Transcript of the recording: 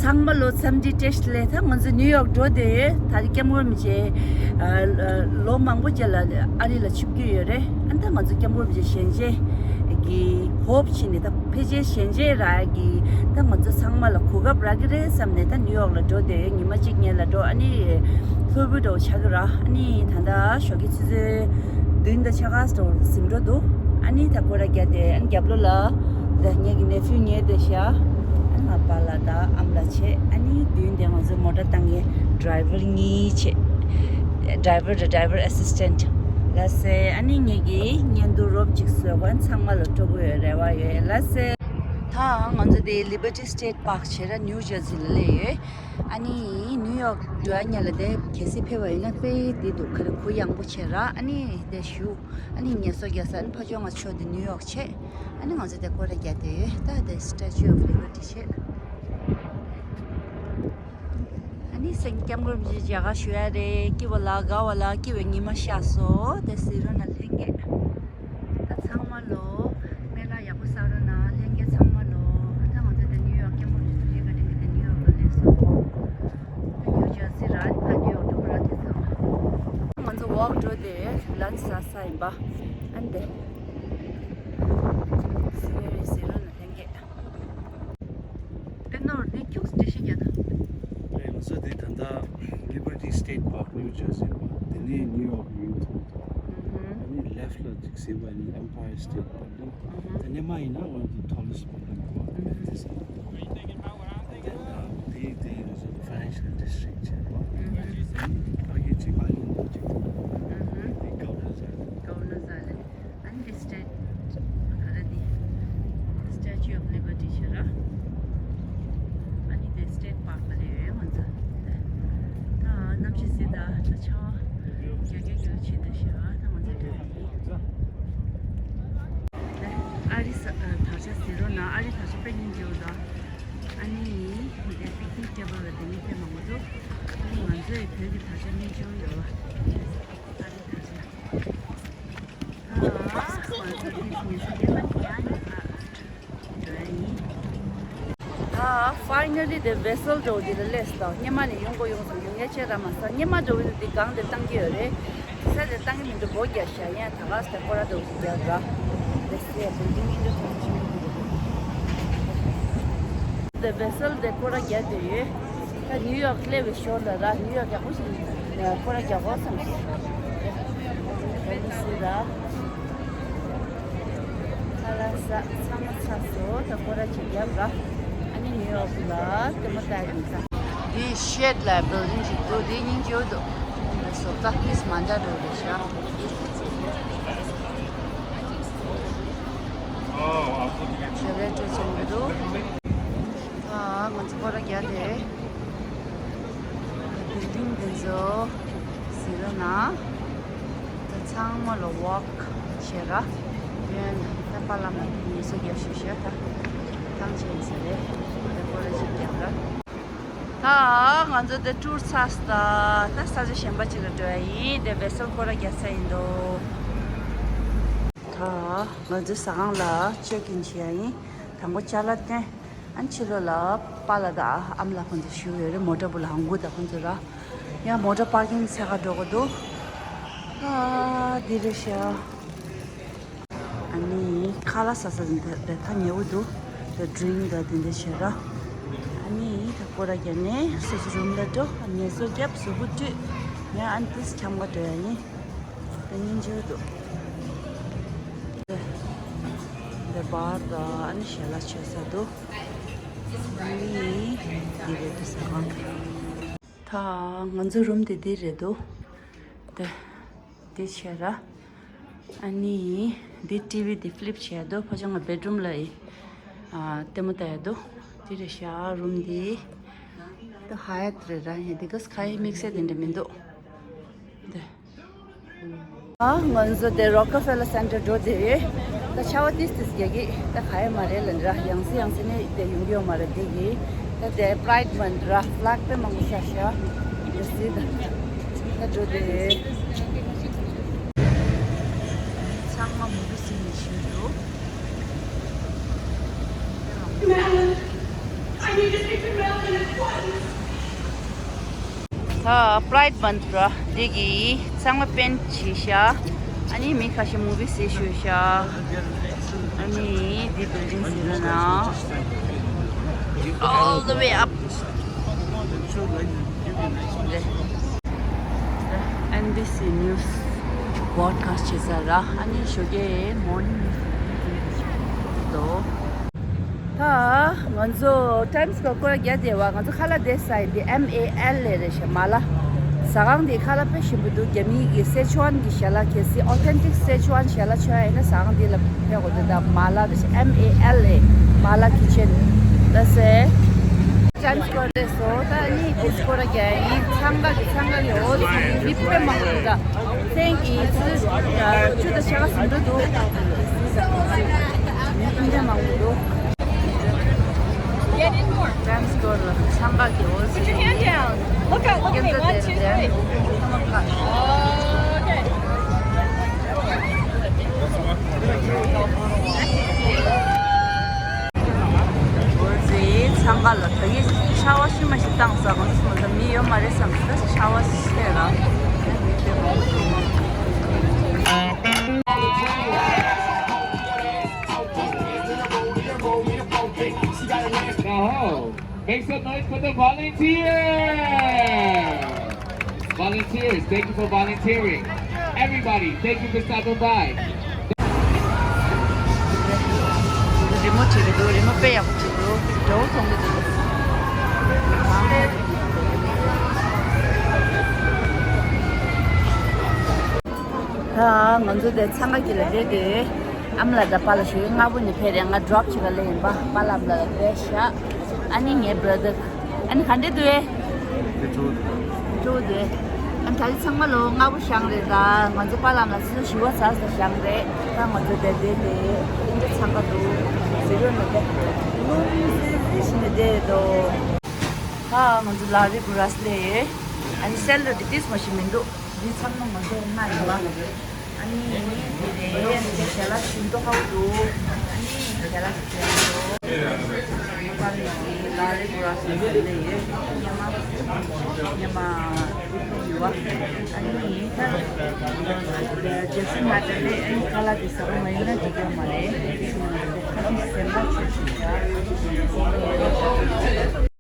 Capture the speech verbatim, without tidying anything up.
ཚང་མ་ལོ་འཚམས་འདྲི་བཀྲ་ཤིས་བདེ་ལེགས། ད་ང་ཚོ་ནིའུ་ཡོག་འགྲོ་བསྡད་ཡོད། ད་རེས་སྐྱབས་མགོན་རིན་པོ་ཆེ་ཨ་ལོ་མང་པོ་རྗེས་ལ་ཨ་རི་ལ་ཆིབས་བསྒྱུར་ཡོད་རེད། ཨ་ནི་ད་ང་ཚོ་སྐྱབས་མགོན་རིན་པོ་ཆེ་ཞལ་མཇལ་གྱི་གོ་སྐབས་བྱིན་ནས། ད་ཕལ་ཆེར་ཞལ་མཇལ་རག་གི་ད་ང་ཚོ་ཚང་མ་ལ་གོ་སྐབས་རག་གི་རེད་བསམ་ནས། ད་ནིའུ་ཡོག་ལ་འགྲོ་བསྡད་ཡོད། ཉི་མ་གཅིག་སྔོན་ལ་འགྲོ། ཨ་ནི་ལྷོད་པོ་འདྲ་བོ་ཆགས་ཀྱི་ར། ཨ་ནི་ད་ལྟ་ཞོགས་ཀྱི་ཆུ་ཚོད་བདུན་དང་ཕྱེད་ཀ་འདྲ་བོ་ཟིན་འགྲོ་འདུག་ཨ་ནི་ད་སྐོར་ར་རྒྱག་བསྡད། ཨ་ནི་རྒྱབ་ལོགས་ལ་ད་ངེད་ཀྱི་ནེ་ཕིའུ་ཉལ་བསྡད་ཤག་ཨ་ནི་ང་པཱ་ལགས་དང་ཨ་མ་ལགས་བྱས། ཨ་ནི་མདུན་དེ་ང་ཚོ་མོ་ཊ་བཏང་མཁན་ཌི་རའི་ཝར་གཉིས་བྱས། ཌི་རའི་ཝར་དང་ཌི་རའི་ཝར་ཨེ་སིས་ཊེན་ཊི་ལ་ཟེར། ཨ་ནི་ངེད་ཀྱིས་བརྙན་ཐུང་རོབ་ཅིག་བཟོས་པ། ཚང་མ་ལ་སྤྲོ་པོ་ཡོད་རེ་བ་ཡོད་ལ་ཟེར། ད་ང་ཚོ་དེ་ལི་བར་ཊི་སི་ཊེཊ་པཱརཀ་བྱས་ར་ནིའུ་ཇར་སི་ལ་སླེབས་ཡོད། ཨ་ནི་ནིའུ་ཡོག་འགྲོ་ཡ་ཉལ་ལ་དེ་གལ་སྲིད་ཕེབས་པ་ཡིན་ན་དཔེ་བདེ་འདུག་ག་རེ་གུ་ཡངས་པོ་བྱས་ར། ཨ་ནི་དེ་བཞུགས། ཨ་ནི་ངལ་གསོ་རྒྱག་ས། ཨ་ནི་ཕར་ཕྱོགས་ང་ཚོ་དེ་ནིའུ་ཡོག་བྱས། ཨ་ནི་ང་ཚོ་དེ་སྐོར་ར་རྒྱག་བསྡད་ཡོད། ད་དེ་Statue of Liberty བྱས། ཨ་ནི་སེང་སྐྱབས་མགོན་རིན་པོ་ཆེ་མཇལ་ཁ་ཞུ་ཡ་རེད། སྐྱིད་པ་ལ་དགའ་བ་ལ། སྐྱིད་པའི་ཉི་མ་ཤར་སོང་། དེ་གཟིགས་རོགས་གནང་ལྷན་རྒྱས། ད་ཚང་མ་ལོ་སྨན་ཁང་ཡག་པོ་བསགས་རོགས་གནང་ལྷན་རྒྱས་ཚང་མ་ལོ། ད་ང་ཚོ་དེ་ནིའུ་ཡོག་སྐྱབས་མགོན་རིན་པོ་ཆེ་དུས་ཆེན་བཀའ་དྲིན་གྱིས་དེ་ནིའུ་ཡོག་ལ་སླེབས་སོང་། ད་ནིའུ་ཇར་སི་ར། ཨ་ནི་ཕར་ནིའུ་ཡོག་འགྲོ་ར། དེ་ཚང་མ་ང་ཚོ་ཝོག་འགྲོ་དེ་ལན་ཆ་ཟ་ས་ཡིན་པ། ཨ་ནི་དེ་གཟིགས་ཡ་རེད། གཟིགས་རོགས་གནང་ལྷན་རྒྱས། དཔེར་ན་འདི་ཁྱུག་འགྲེལ་བཤད་རྒྱག་དང་། ཨེ། ང་ཚོ་དེ་ད་ལྟ་Liberty State Park New Jersey ཡིན་པ། དེ་ནས་ནིའུ་ཡོག་ཡུལ་མཐོང་ཐུབ། ཨ་ནི་ལེཕ་ལ་ཅིག་གཟིགས་པ་ཡིན་ན་Empire State Building། དེ་ནས་མར་ཡིན་ན་one of the tallest building in the world, Manhattan། དེ་ནས་དེ་དེ་ང་ཚོ་Financial District བྱས་པ། ཨ་ནི་ཕ་གི་ཅིག་Island ཅིག་འདུག་དེ་Governor's Island། Governor's Island། ཨ་ནི་དེ་སི་ཊེཊ་ག་རེ་དེ། Statue of Liberty བྱས་ར། ཨ་ནི་དེ་སི་ཊེཊ་པཱརཀ་ལ་སླེབས་ཡོད་ང་ཚོ། ད་གནམ་གཤིས་གཟིགས་དང་། ད་ཆར་པ་རྒྱག་རྒྱག་རྒྱག་བྱེད་འདུག་ཤག་ད་ང་ཚོ་འགྲོ་ཡི། ཨ་རི་ས་ཨ་དར་ཆ་གཟིགས་རོགས་གནང་། ཨ་རི་དར་ཆ་དཔེ་སྙིང་རྗེ་པོ་འདུག་ཨ་ནི་དེ་པིག་ནིག་སྐྱེལ་བ་ལ་དེ་ནི་དཔེ་མང་པོ་འདུག་ཨ་ནི་ང་ཚོའི་བོད་ཀྱི་དར་ཆ་སྙིང་རྗེ་པོ་ཡོད་པ། ཨ་རི་དར་ཆ། ད་ཕའི་ནལ་ལི་དེ་ཝེ་སལ་འདྲ་བོ་འདི་ལ་སླེབས་སོང་། སྔོན་མ་ནས་ཡོང་དགོས་ཡོང་སོང་། ཡོང་ཡ་ཆེ་ར་མ་སོང་། སྔོན་མ་འདྲ་བོ་འདི་སྒང་དེ་བཏང་གི་ཡོད་རེད། དེ་ས་དེ་བཏང་གི་མི་འདུག་སྒོ་རྒྱག་ཤག་ཡང་ད་ག་ས་དེ་སྐོར་ར་འདྲ་བོ་ཞིག་རྒྱག་ར། དེ་སེ་བིལ་ཌིང་ཨིན་ཏར་ནེ་ཤ་ནལ་དེ་ཝེ་སལ་དེ་སྐོར་ར་རྒྱག་བསྡད་ཡོད། ད་ནིའུ་ཡོག་སླེབས་པའི་ཞོར་ལ་ར་ནིའུ་ཡོག་ཡག་པོ་ཞིག་སྐོར་ར་རྒྱག་དགོས་བསམ་སོང་། ལ་ས་ཚང་མ་ཚར་སོང་། ད་སྐོར་ར་ཅིག་བརྒྱབ་ར། ཨ་ནི་ནིའུ་ཡོག་ལ་ལྟད་མོ་ལྟ་ཡིན་ས། དེ་ཤེད་ལ་བིལ་ཌིང་ཞིག་འདུག་དེ་སྙིང་རྗེ་པོ་འདུག་བཟོ་ལྟ་ཏིས་མ་འདྲ་འགྲོ་རེད་ཤག་ཞལ་ལས་སྤྲོད་བྱེད་མི་འདུག་ད་ང་ཚོ་སྐོར་ར་བརྒྱབ་སྟེ། བིལ་ཌིང་འདི་ཚོ་གཟིགས་རོགས་གནང་། ད་ཚང་མ་ལ་ཝོག་བྱེད་ར། ཡོན་ད་པཱ་ལགས་མ་ངལ་གསོ་རྒྱབ་ཤོག་ཤོག་ད་ཐང་ཆད་ཟེར་རེད། ད་སྐོར་ར་ཅིག་རྒྱབ་ར། ད་ང་ཚོ་དེ་ཊུར་ཚར་སོང་། ད་ས་ཆ་གཞན་པ་ཅིག་ལ་འགྲོ་ཡ་ཡིན། དེ་ཝེ་སལ་སྐོར་ར་རྒྱག་ས་ཡིན་འདུག་ད་ང་ཚོ་ཟ་ཁང་ལ་ཅེག་ཨིན་བྱེད་ཡ་ཡིན། དང་པོ་ཅ་ལག་སྟོན། ཨ་ནི་ཕྱི་ལོགས་ལ་པཱ་ལགས་དང་ཨ་མ་ལགས་ཁོང་ཚོ་བཞུགས་ཡོད་རེད། མོ་ཊ་སྦུག་ལ་ཧང་གུ་དང་ཁོང་ཚོ་ར། ཡང་མོ་ཊ་པར་ཀིང་འཚོལ་ག་འགྲོ་དགོས་འདུག་ཨ་འདི་རེད་ཤག་ཨ་ནི་ཁ་ལག་ཟ་ས་དེ་འདྲ་ཐག་ཉེ་པོ་འདུག་དེ་ཌི་རིང་དང་དེ་འདྲ་བྱེད་ར། ཨ་ནི་ད་སྐོར་ར་བརྒྱབ་ནས་སོ་སོ་རུམ་ལ་འགྲོ། ངལ་གསོ་རྒྱབ། གཟུགས་པོ་བཀྲུས། ཡང་ཨ་ནི་ཏིས་འཁྱམ་ག་འགྲོ་ཡ་ཡིན། དེ་སྙིང་རྗེ་པོ་འདུག་དེ་བར་དུ་ཨ་ནི་ཞལ་ལག་མཆོད་ས་འདུག་ཨ་ནི་འདི་རེད་འདུག་ཟ་ཁང་། ད་ང་ཚོ་རུམ་དེ་འདི་རེད་འདུག་དེ་འདི་བྱས་ར། ཨ་ནི་འདི་ཊི་ཝི་འདི་ཕི་ལིབ་བྱས་འདུག་ཕ་ཆང་ང་བེད་རུམ་ལ་ཡི་ཨ་ལྟད་མོ་ལྟ་ཡ་འདུག་འདི་རེད་ཤག་རུམ་འདི། ད་ཧ་ཡ་ཊི་རེད་ར། ཡ་འདི་ག་ས་ཁ་ཡི་དམིགས་བསལ་དེ་འདྲ་མི་འདུག་འདི། ཨ་ང་ཚོ་དེ་རོ་ཀ་ཕེ་ལར་སེན་ཊར་འགྲོ་དེ་ཡོད། ད་ཆར་པ་ཏིས་ཏིས་རྒྱག་གི། ད་ག་ཡ་མ་རེད་ལ་འདྲ། ཡང་སེ་ཡང་སེ་ནས་དེ་ཡོང་གི་ཡོད་མ་རེད། དེ་གི་ད་དེ་པ་རའིཌ་མན་ཐ་ར། ཕི་ལེག་དཔེ་མང་པོ་ཤར་ཤག་དེ་སི་ད་ད་འགྲོ་དེ་ཡོད། ཚང་མ་མུ་གེ་སེམས་ནས་བཞུགས་འདུག་ད་Pride Month་ར་འདི་གི་ཚང་མ་པེན་བྱས་ཤག་ཨ་ནི་མི་ཁ་ཤས་མུ་བི་གཟིགས་ཞུ་ཤག་ཨ་ནི་འདི་building་ཟེར་ན་all the way up། N B C News broadcast་བྱེད་ས་ར། ཨ་ནི་ཞོགས་ཀའི་morning news་འདུག་ད་ང་ཚོ་Times Square་སྐོར་ར་རྒྱག་བསྡད་པ། ང་ཚོ་ཁ་ལག་བསྡད་ས་ཡིན་པས་M A L A་རེད་ཤག་མ་ལ། ཟ་ཁང་འདི་ཁ་ལག་དཔེ་ཞིམ་པོ་འདུག་རྒྱ་མི་གི་སེ་ཆུའན་གི་ཞལ་ལག་གལ་སྲིད་authentic་སེ་ཆུའན་ཞལ་ལག་མཆོད་ཡ་ཡིན་ན་ཟ་ཁང་འདི་ལ་ཕེབས་དགོས་འདུག་ད་མ་ལ་རེད་ཤག M A L A་མ་ལ་kitchen། ད་སེ་Times Square་རེད་སོ། ད་ནི་འདི་སྐོར་ར་རྒྱག་ཡིན། འཚང་ཁ་གི་འཚང་ཁ་གི་འོ་ཙི་མི་དཔེ་མང་པོ་འདུག་ད་མཚན་གི་ཚུལ་བཅུ་དང་ཕྱེད་ཀ་ཟིན་འགྲོ་འདུག་མི་དཔེ་མང་པོ་འདུག Times Square་ལ་འཚང་ཁ་གི་འོ་ཙི། Put your hand down. Look out, look at me. One, two, three. Okay. འོ་ཙི་འཚང་ཁ་ལ་ད་གིན་ཆར་པ་ཤུལ་མ་ཞིག་བཏང་ས་གང་སོང་། ད་མི་ཡོད་མ་རེད་བསམ། ད་ཆར་པ་ཆེ་ར། Oh, make some noise for the volunteers. Volunteers, thank you for volunteering. Everybody, thank you for stopping by. རི་མོ་བྲིས་ཀྱི་འདུག་རི་མོ་དཔེ་ཡག་པོ་བྲིས་འདུག་འདྲ་བོ་མཐོང་གི་འདུག་ད་ང་ཚོ་དེ་འཚང་ཁ་གི་ལ་བསྡད་དེ། ཨ་མ་ལགས་དང་པཱ་ལགས་ཞོགས་ཀས་སྔ་པོ་ནས་ཕེབས་རེད། ང་drop་བྱེད་ག་སླེབས་ཡིན་པ། པཱ་ལགས་ཨ་མ་ལགས་ལ་བསྡད་ཤག་ཨ་ནི་ངའི་brother། ཨ་ནི་ག་འདྲས་འདུག་ཨེ། དེ་སྤྲོ་བོ་འདུག་སྤྲོ་བོ་འདུག་ཨ་ནི་ད་རེས་ཚང་མ་ལོ་སྔ་པོ་བཞེངས་རེད། ད་ང་ཚོ་པཱ་ལགས་ཨ་མ་ལགས་ཚོ་བཞི་པ་ཚར་ཙམ་བཞེངས་རེད། ད་ང་ཚོ་དེ་བསྡད་དེ་དེ་འདྲ་འཚང་ཁ་འདུག་ཟེར་ཡོད་ན་དེ་ལུང་ཟེར་ཟེར་བཞིན་ནས་བསྡད་འདུག་ད་ང་ཚོ་ལ་རི་གུ་རས་སླེབས། ཨ་ནི་salad་དེ་ཏིས་མ་ཞིག་མི་འདུག་འདི་ཚང་མ་ང་ཚོ་ལྔ་ཡིན་པ། ཨ་ནི་དེ་ནས་ཞལ་ལག་ཞིམ་མདོག་ཁ་པོ་འདུག་ཨ་ནི་ཞལ་ལག་ཞིག་ཟས་འདུག་ཨ་ནི་པཱ་ལགས་ཀྱིས་ལ་རི་གུ་རས་ཟེར་ལེ་ཡོད། ཉི་མ་ཉི་མ་ཡོད་པ། ཨ་ནི་ད་རྒྱལ་སྲིད་མ་དྲན་ལེ། ཨ་ནི་ཁ་ལག་དེ་ཟ་གི་མ་ཡིན་ན་འགྲིག་གི་མ་རེད། ཁ་ཤས་ཟས་མ་ཆོད་ཆོད་བྱ།